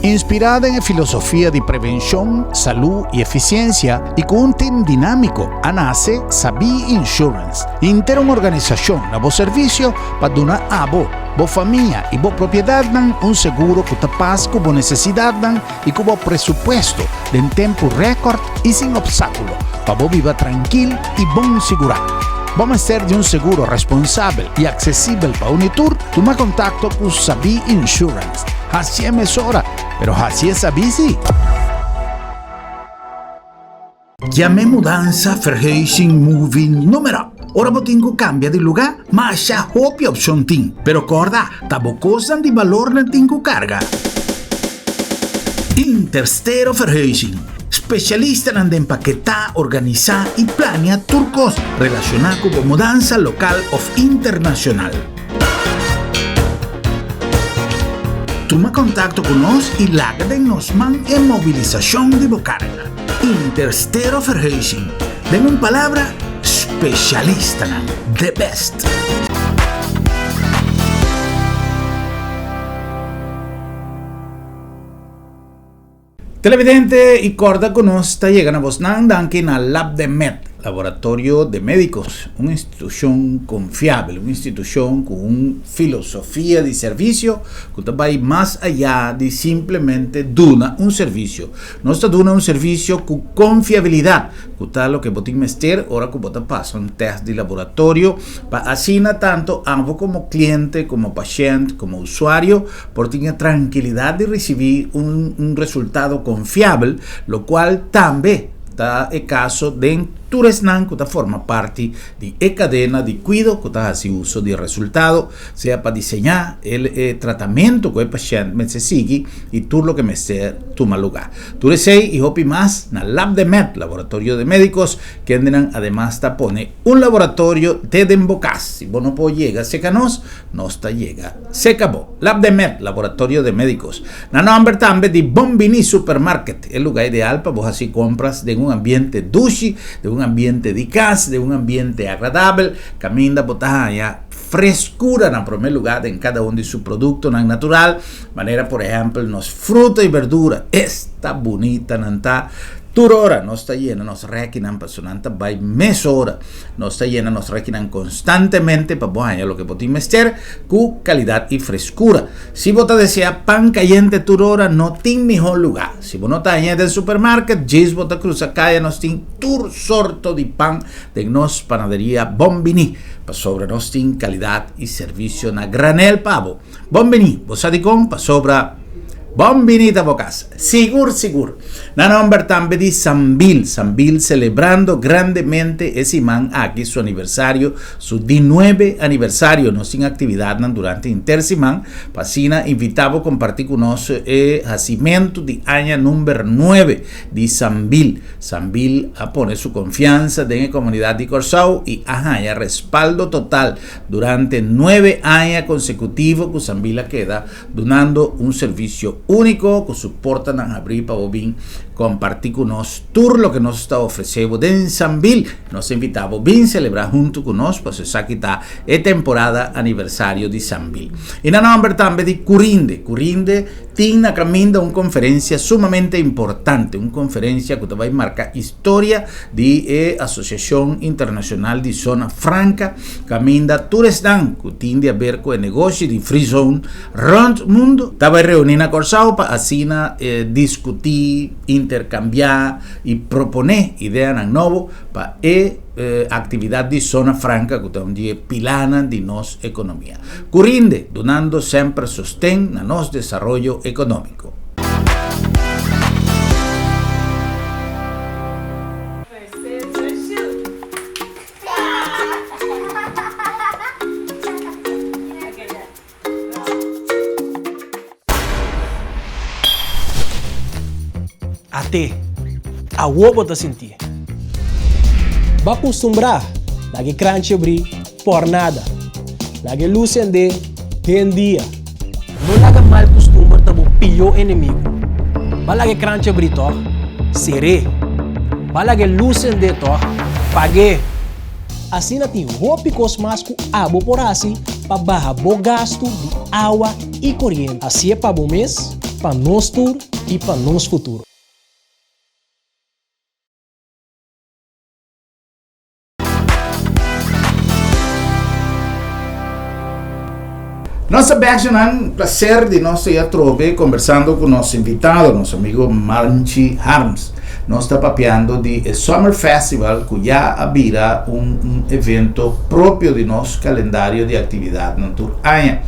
Inspirá den e filosofia di prevenshon, salú i efisiensia i ku un tim dinámiko, a nase Sabí Insurance, henter un organisashon na bo servisio pa duna abo, bo famia i bo propiedatnan un seguro ku ta pas ku bo nesesidatnan i ku bo presupuesto den tempu rèkòrt i sin opstákulo pa bo biba trankil i bon sigurá. Bo mester di un seguro responsabel i aksesibel pa uni tur? Tuma kontakto ku Sabí Insurance. Hasié mesora, pero hasié sabí sí! Yam'é mudansa, verhuizing, moving, numero. Ora bo tin ku kambia di lugá, masha hopi opshon tin. Pero kòrda, ta bo kosnan di balor nan tin ku karga. Interstero Verhuizing, spesialistanan den paketá, organisá i plania tur kos relashoná ku bo mudansa lokal òf internashonal. Tuma kontakto ku nos i laga den nos man e mobilisashon di bo karga. Interstero Verhuizing, den un palabra, spesialistanan, the best! Televidente y corda cu nos ta yega na bosnan danki na Labdemed, Laboratorio de Medicos, un institucion confiabel, un institucion cu un filosofia di servicio cu ta bay mas aya di simplemente duna un servicio. Nos ta duna un servicio cu confiabilidad, cu ta loke bo tin mester ora cu bo ta pasa un test di laboratorio pa asina tanto abo como cliente, como pashent, como usuario por tin e trankilidat di risibí un un resultado konfiabel, lokual tambe ta e kaso den tur esnan ku ta forma parti di e kadena di kuido ku ta hasi uso di e resultado, sea pa diseñá e e tratamentu ku e pashènt mester sigui i tur loke mester tuma lugá. Tur esei i hopi mas na LabdeMed, Laboratorio de Médicos, kendenan ademas ta pone un laboratorio te den bo kas. Si bo no por yega serka nos, nos ta yega serka bo. LabdeMed, Laboratorio de Médicos. Na nòmber tambe di Bon Bini Supermarket, e lugá ideal pa bo hasi kompras den un ambiente dushi, den un ambiente di kas, den un ambiente agradabel, kaminda bo ta haña freskura na promé lugá den kada un di su produktonan natural, manera por ehèmpel nos fruta i berdura. Esta bunita nan ta! Tur ora nos ta yena nos rèkinan pasobra nan ta bai mesora. Nos ta yena nos rekinan konstantemente pa bo haña loke bo tin mester ku kalidat i freskura. Si bo ta deseá pan kayente tur ora, no tin mihó lugá. Si bo no ta hañ'é den supermarket, djis bo ta krusa kaya nos tin tur sorto di pan den nos panaderia Bon Biní, pasobra nos tin kalidat i servisio na granel pa bo. Bon Biní, bo sa dikon? Pasobra Bon Biní ta bo kas. Sigur sigur. Na nomber tambe di Sambil, Sambil celebrando grandemente e siman aki su aniversario, su di nuebe aniversario. Nos tin actividadnan durante henter siman pa asina invita bo comparti cu nos e hacimento di aña number nuebe di Sambil. Sambil a pone su confiansa den e comunidad di Corsou y a haya respaldo total durante nuebe aña consecutivo cu Sambil a keda dunando un servisio úniko ku su portanan habrí pa bo bin Kompartí ku nos tur loke nos ta ofresé bo den Sambil. Nos ta invitá bo bin selebrá huntu ku nos pasobra esaki ta e temporada aniversario di Sambil. I na nòmber tambe di Curinde. Curinde tin na kaminda un konferensia sumamente importante, un konferensia ku ta bai marka istoria di e Asosiashon Internashonal di Zona Franka, kaminda tur esnan ku tin di aber ku e negoshi di Free Zone rònt mundu ta bai reuní na Kòrsou pa asina diskutí, interkambiá i proponé ideanan nobo pa e aktividat di Zona Franka ku ta un di e pilánan di nos ekonomia. Ku rinde, dunando semper sosten na nos desaroyo ekonómiko. At'é, awor bo ta sintié. Bo a kustumbrá laga e kranchi abrí por nada. Laga e lus sendé den dia. No laga mal kustumber ta bo pió enemigu. Bo a laga e kranchi abrí tòg? Ser'é. Bo a laga e lus sendé tòg? Pag'é. Asina tin hopi kos mas ku abo por hasi pa baha bo gastu di awa i koriente. Hasié pa bo mes, pa nos tur i pa nos futuro. Nos ta bek nan placer di nos ta atrobe conversando cu nos invitado, nos amigo Manchi Harms. Nos ta papiando di e Summer Festival cu ya a bira un, un evento propio di nos calendario di actividadnan tur aña.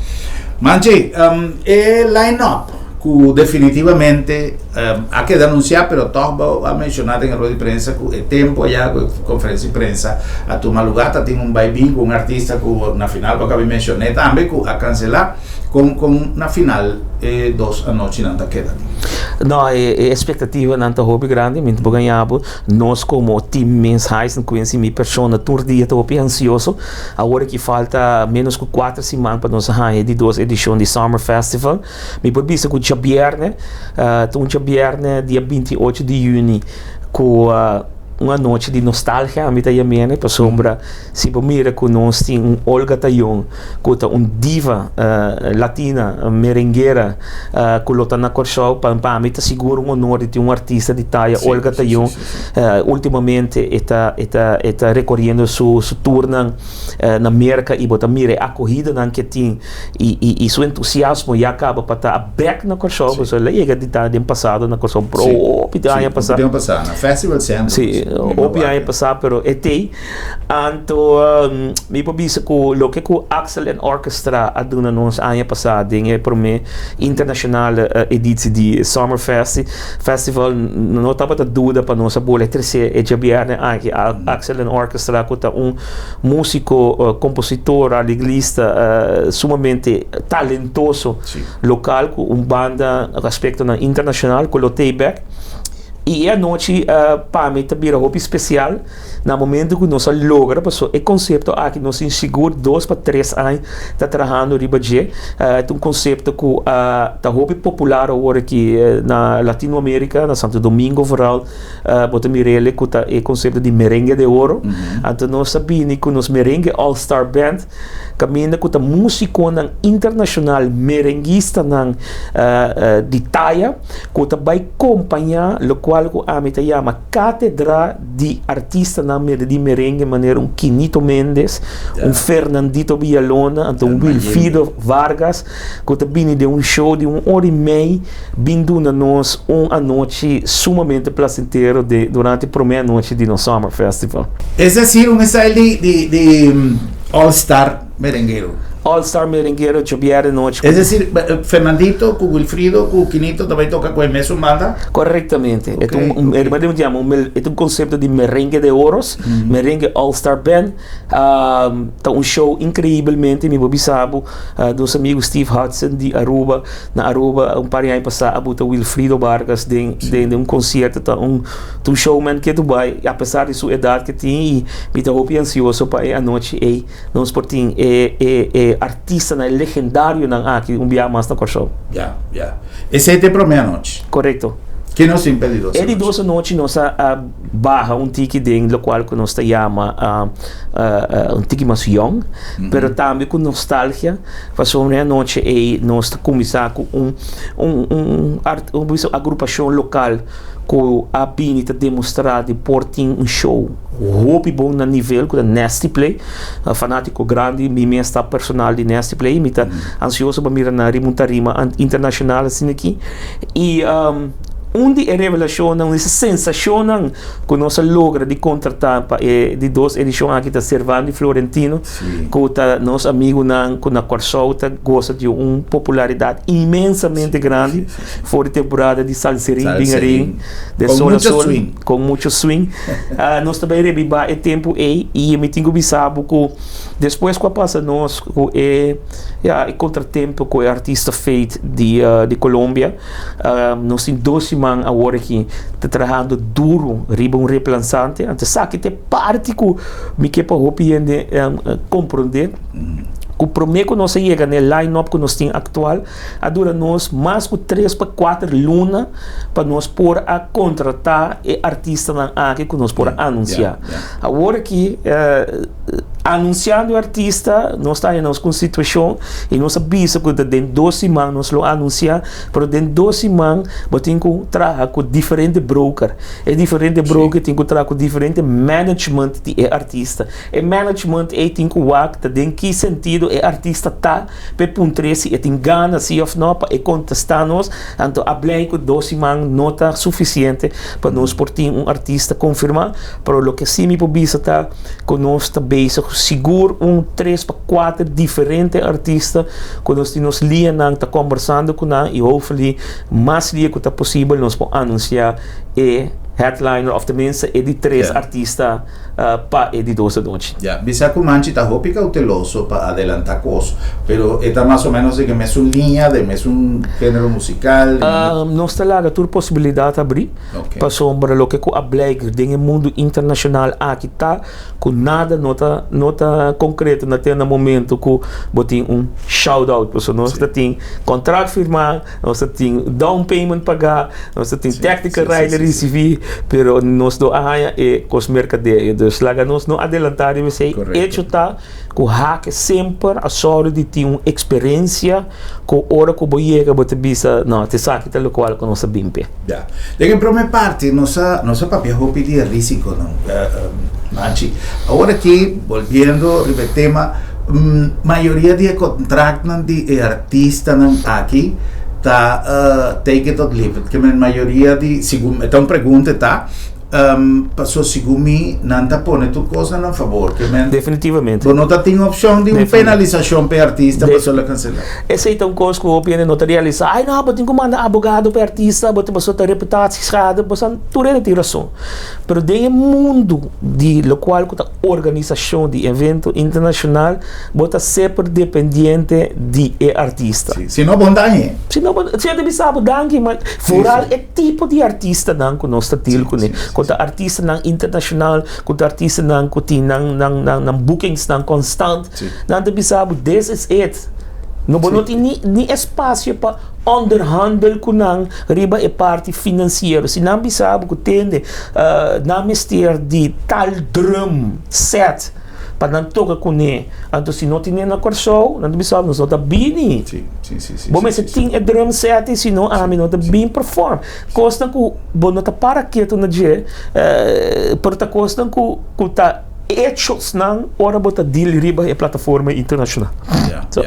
Manchi, um, e line-up cu definitivamente um, a keda anuncia, pero toch bo a menciona den e rueda di prensa cu e tempo allá cu e conferencia di prensa a tuma lugar, ta tin un baibin cu un artista cu na final bo cabi mencione tambe cu a cancela. Kon kon na final e dos anochinan ta keda di? No, e e expectativanan ta hopi grandi, mi por gaña bo, nos como team mens Huizen Quincy, mi persona tur dia ta hopi ansioso. Awor aki falta menos cu cuater siman pa nos haña e di dos edicion di Summer Festival. Mi por bisa cu djabierne, ta un djabierne dia 28 di juni cu un anochi di nostalgia, ami ta yam'e, pasobra si bo mira cu nos tin un Olga Tayon, ku ta un diva latina, merenguera, ku lo ta na Kòrsou, pa pa mi ta sigur un honor di tin un artista di taya Olga Tayon. Ultimamente e ta e ta e ta rekoriendo su su tournan na Merka i bo ta mira e akohidanan ke tin i i i su entusiasmo ya kaba pa ta bèk na Kòrsou, pasobra el a yega di ta den pasado na Kòrsou pero hopi aña pasá. Hopi pasá na Festival Centro. Sí, hopi aña pasá pero e t'ei. Anto mi por bisa ku loke ku Axel en Orchestra a duna nos aña pasá den e promé internashonal editsie di Summer Festi Festival no tabata duda pa nos a bole trese e djabièrnè aki. Axel en Orchestra ku ta un músiko, kompositor, aleglista sumamente talentoso lokal ku un banda aspektonan internashonal ku lo tei bèk. I e anochi pa mi ta bira hopi spesial. Na momento ku nos a logra, paso e konsepto aki nos tin sigur dos pa tres aña ta trahando riba dje. Ta un konsepto ku ta hopi popular awor aki na Latino Amerika, na Santo Domingo vooral, bo ta mira el ku ta e konsepto di merengue de oro. Anto nos a bini ku nos merengue all star band kaminda ku ta musikonan internashonal, merenguistanan di taya ku ta bai kompañá lokual ku ami ta yama Katedra di artistanan mede di merengue manera un Quinito Méndez, un Fernandito Villalona, anto un Wilfrido Vargas ku ta bini den un show di un ora i mei bin duna nos un anochi sumamente placentero de durante promé anochi di nos Summer Festival. Es decir, un style di di di All Star merenguero. All Star merenguero djobièrnè nochi. Es decir, Fernandito ku Wilfrido ku Quinito ta bai toka ku e mesun banda? Korektamente. E ta un, e ta un konsepto di merengue de oros, merengue All Star Band. Ta un show inkreibelmente, mi por bisa bo, nos amigu Steve Hudson di Aruba, na Aruba un par di aña pasá a buta Wilfrido Vargas den den un konsierto, ta un ta un showman ke Dubai, apesar di su edat ke tin i mi ta hopi ansioso pa e anochi ei. Nos por tin e e e artistanan, e legendarionan aki un bia mas na Kòrsou. Ya, ya. Esei ta e promé anochi. Korekto. Ke nos tin pa e di dos E di anochi? dos anochi nos a baha un tiki den lokual ku nos ta yama un tiki mas yòn, pero tambe ku nostalgia, pasobra e anochi ei nos ta kuminsá ku un un un un bisa agrupashon lokal ku a bini ta demostrá di por tin un show hopi bon na nivel ku ta Nasty Play, fanátiko grandi mi mes ta personal di Nasty Play, mi ta ansioso pa mira nan riba un tarima internashonal asina aki. I un di e revelashonnan, un di e sensashonnan ku nos a logra di kontratá pa e di dos edishon aki ta Servandi Florentino, ku ta nos amigunan ku na Kòrsou ta gosa di un popularidat inmensamente grandi for di temporada di Salserin bin arin, de sol a sol, kon mucho swing. Nos ta bai rebibá e tempu ei i mi tin ku bisa bo ku despues ku a pasa nos ku e Ya, e kontratempo ku e artista Faith di di Colombia. Nos tin dos siman awor aki ta trahando duro riba un replansante. Anto esaki ta e parti ku mi ke pa hopi hende komprondé ku promé ku nos a yega na e line-up ku nos tin aktual a dura nos mas ku tres pa kuater luna pa nos por a kontratá e artistanan aki ku nos por a anunsiá. Awor aki Anunsiando e artista, nos ta haña nos ku un situashon i nos a bisa ku ta den dos siman nos lo anunsiá, pero den dos siman bo tin ku traha ku diferente broker. E diferente broker tin ku traha ku diferente management di e artista. E management ei tin ku wak ta den ki sentido e artista ta pa e puntr'é si e tin gana si òf no pa e kontestá nos. Anto a blei ku dos siman no ta sufisiente pa nos por tin un artista konfirmá, pero loke sí mi por bisa ta, ku nos ta bezig sigur un tres pa kuater diferente artista ku nos tin nos lianan ta kombersando ku nan i hopefully mas lia ku ta posibel nos por anunsiá e headliner òf tenminste e di tres artista pa e di dos anochi. Ya, bisa ku Manchi ta hopi kauteloso pa adelantá kos, pero e ta mas o ménos den e mesun liña, den e mesun género musikal. Nos ta laga tur posibilidat abrí. Pasobra loke ku a blijk den e mundu internashonal aki ta ku nada no ta no ta konkreto na te na momento ku bo tin un shout out. Pasobra nos ta tin kontrakt firmá, nos ta tin down payment pagá, nos ta tin technical rider risibí, pero nos no a haña e kos merkadeo. Dus laga nos no adelantá riba esei. Echo ta ku Hake semper a sòru di tin un eksperensia ku ora ku bo yega bo ta bisa, no, esaki ta lokual ku nos a bin p'e. Ya. Den e prome parti nos a nos a papia hopi di e risikonan, Manchi. Awor aki, bolbiendo riba e tema, mayoria di e kontraktnan di e artistanan aki ta take it or leave it. Ke men mayoria di, segun, e ta un pregunta e ta, Paso segun mi nan ta pone tur kos na nan fabor ke men. Definitivamente. Bo no ta tin opshon di un penalisashon pa e artista paso lo kansela. Esei ta un kos ku hopi hende no ta realisa. Ai no, bo tin ku manda abogado pa e artista, bo ta paso ta reputatieschade. Bo sa tur hende tin rason. Pero den e mundu di lokual ku ta organisashon di evento internashonal bo ta semper dependiente di e artista. Si, si no bon dañ'e. Si no bon, si e ta bisa bo danki ma vooral e. Tipo di artistanan ku nos ta deal kuné, ku ta artistanan internashonal, ku ta artistanan ku tin nan nan nan nan bookingsnan konstant, nan ta bisa bo this is it. No bo no tin ni ni espasio pa onderhandel ku nan riba e parti finansiero. Si nan bisa bo ku tende nan mester di tal drum set pa nan toka kuné, anto si no tine na Kòrsou, nan ta bisa nos no ta bini. Bo mester tin e drum set ei, si no ami no ta bin perform. Kosnan ku bo no ta para ketu na dje, pero ta kosnan ku ku ta echosnan ora bo ta deal riba e plataforma internashonal. So.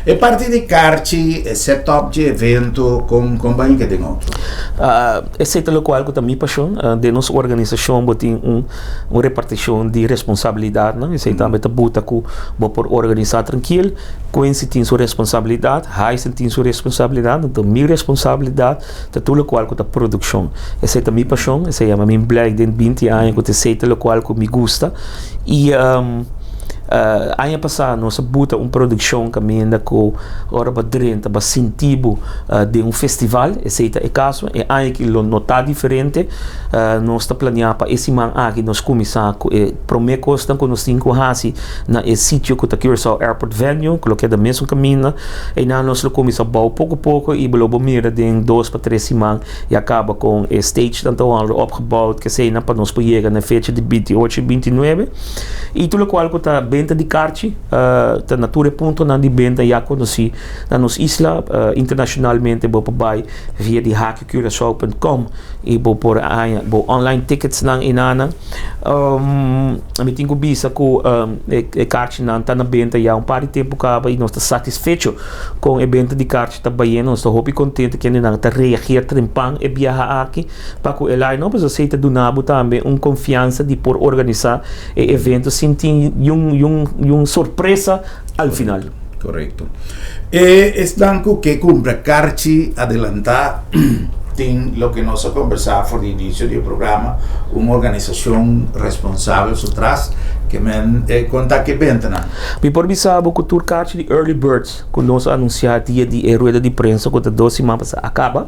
E parti di karchi, e set up dje evento, kon kon bai ke den otro? Esei ta lokual ku ta mi pashon. Den nos organisashon bo tin un Un repartishon di responsabilidatnan, esei tambe ta buta ku bo por organisá trankil. Quincy tin su responsabilidat, Hyson tin su responsabilidat, anto mi responsabilidat ta tur lokual ku ta produkshon. Esei ta mi pashon, esei yama mi blijk den binti aña ku ta esei ta lokual ku mi gusta. I. Aña pasá nos a buta un produkshon kaminda ku ora bo drenta bo a sinti bo den un festival, esei ta e kaso. E aña aki lo no ta diferente. Nos ta planeá pa e siman aki nos kuminsá ku e promé kosnan ku nos tin ku hasi na e sitio ku ta Curaçao Airport Venue, ku lo keda mesun kaminda. Einan nos lo kuminsá bou poko poko i bo lo bo mira den dos pa tres siman ya kaba kon e stagenan ta wòrdu opgebouwd, keseinan pa nos por yega na e fecha di binti ocho i binti nuebe. I tur lokual ku ta benta di karchi ta na tur e puntonan di benta ya konosí na nos isla. Internashonalmente bo por bai via di hakicuraçao.com i bo por haña bo online ticketsnan enanan. Mi tin ku bisa ku e karchinan ta na benta ya un par di tempu kaba i nos ta satisfecho kon e benta di karchi ta bayendo. Nos ta hopi kontento kendenan ta reageer trempan e biaha aki. Pa ku e line-up esei ta duna bo tambe un konfiansa di por organisá e evento sin tin yun yun yun sorpresa al final. Korekto. E esnan ku ke kumpra karchi adelantá tin loke nos a kombersá for di inisio di e programa, un organisashon responsabel su tras ke men konta ke bentanan. Mi por bisa bo ku tur karchi di early birds ku nos a anunsiá dia di e rueda di prensa ku ta dos siman pasá a kaba.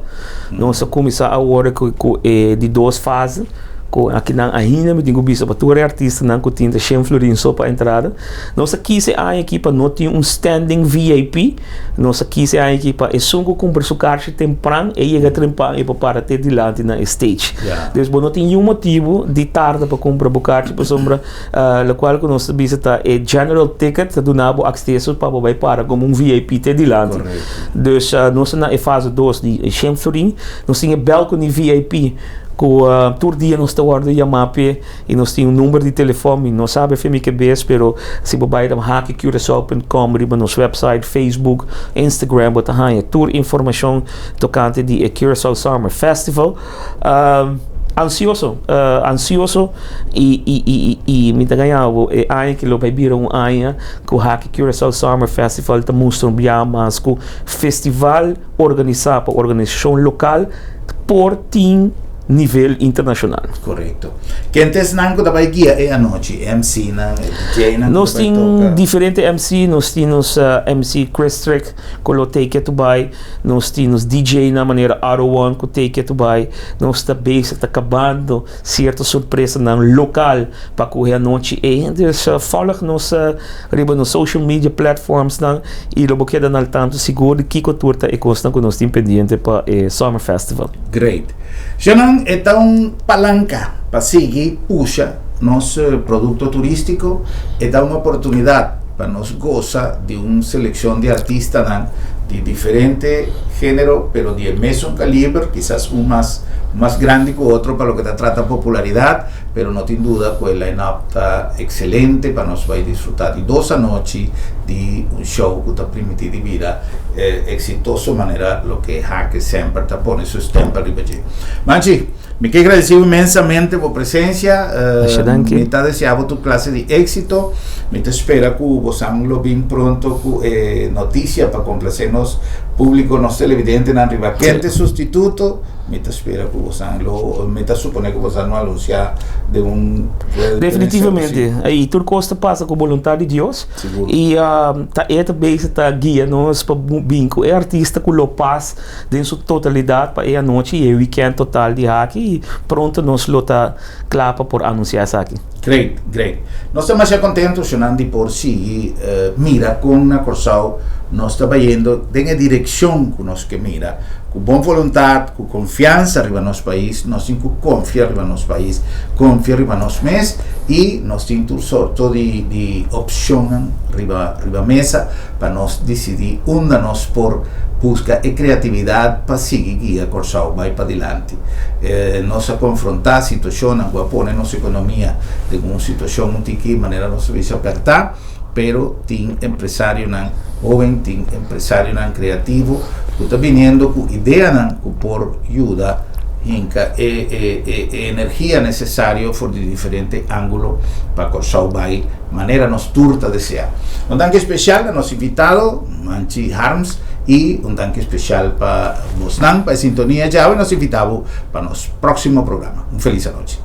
Nos a kuminsá awor ku e di dos fase ku akinan ainda mi tin ku bisa pa tur e artistanan ku tin ta shen florin so pa entrada. Nos a kis e aña aki pa no tin un standing VIP. Nos a kis e aña aki pa esun ku kumpra su karchi tempran e yega trempan e por para te dilanti na e stage. Dus bo no tin niun motibu di tarda pa kumpra bo karchi pasobra Lokual ku nos ta bisa ta e general ticket ta duna bo akseso pa bo bai para komo un VIP te dilanti. Dus nos ta na e fase dos di shen florin. Nos tin e balcony VIP ku tur dia nos ta wòrdu yamá p'e i nos tin un number di telefòn. Mi no sabe afe mi kebes pero si bo bai na hakicuraçao punt com riba nos website, Facebook, Instagram bo ta haña tur informashon tokante di e Curaçao Summer Festival. Ansioso, ansioso y y y y mi ta gaña bo e aña ki lo bay bira un aña cu haki Curaçao Summer Festival ta mustra un bia mas cu festival organisa pa organisacion local por tin nivel internacional. Correcto. Ken ta esnan cu ta bay guia e anochi? MC nan, e DJ nan cu Nos ta bay tin toca? diferente MC, nos tin nos MC Chris Trick cu lo take it to bay. Nos tin nos DJ nan manera Aro One cu take it to bay. Nos ta bezig ta cabando cierto sorpresanan local pa cu e anochi ey. Dus volg nos riba nos social media platforms nan y lo bo keda na al tanto sigur di kico tur ta e cosnan cu nos tin pendiente pa e Summer Festival. Great. Shannon, e ta un palanca pa sigui pusha nos producto turistico. E ta un oportunidad pa nos goza di un seleccion di artistanan di diferente genero pero di e mesun caliber, kisas un mas mas grandi cu otro pa loke ta trata popularidad, pero no tin duda cu e line-up ta excelente pa nos bay disfruta di dos anochi di un show cu ta primiti di bira exitoso manera loke Hake semper ta pone su stempel riba dje. Manchi, Mi ke gradeci bo inmensamente bo presencia. Masha danki. Mi ta desea bo tur clase di exito. Mi ta spera cu bosan lo bin pronto cu e noticia pa complace nos publico, nos televidentenan riba ken ta e sustituto. Mi ta spera cu bosan lo, mi ta supone cu bosan lo anuncia den un rueda di prensa. Definitivamente. Y tur cos ta pasa cu boluntad di Dios. Sigur. Y ta e ta bezig ta guia nos pa bin cu e artista cu lo pas den su totalidat pa e anochi i e wikènt total di haki i pronto nos lo ta kla pa por anunsiá esaki. Great, great. Nos ta masha kontentu Shonan di por sigui mira kon na Kòrsou nos ta bayendo den e direkshon ku nos ke mira. Ku bon voluntat, ku konfiansa riba nos pais, nos tin ku konfia riba nos pais, konfia riba nos mes i nos tin tur sorto di di opshonnan riba riba mesa pa nos disidí unda nos por buska e kreatividat pa sigui guia Kòrsou bai padilanti. Nos a konfrontá situashonnan ku a pone nos ekonomia den un situashon un tiki manera nos ta bisa pèrtá, pero tin empresarionan hóben, tin empresarionan kreativo ku ta biniendo ku ideanan ku por yuda hinka e e energia nesesario for di diferente ángulo pa Kòrsou bai Manera nos tur ta desea. Un danki especial na nos invitado, Manchi Harms, y un danki especial pa bosnan pa e sintonia djawe. Nos invita bo pa nos proximo programa. Un feliz anochi.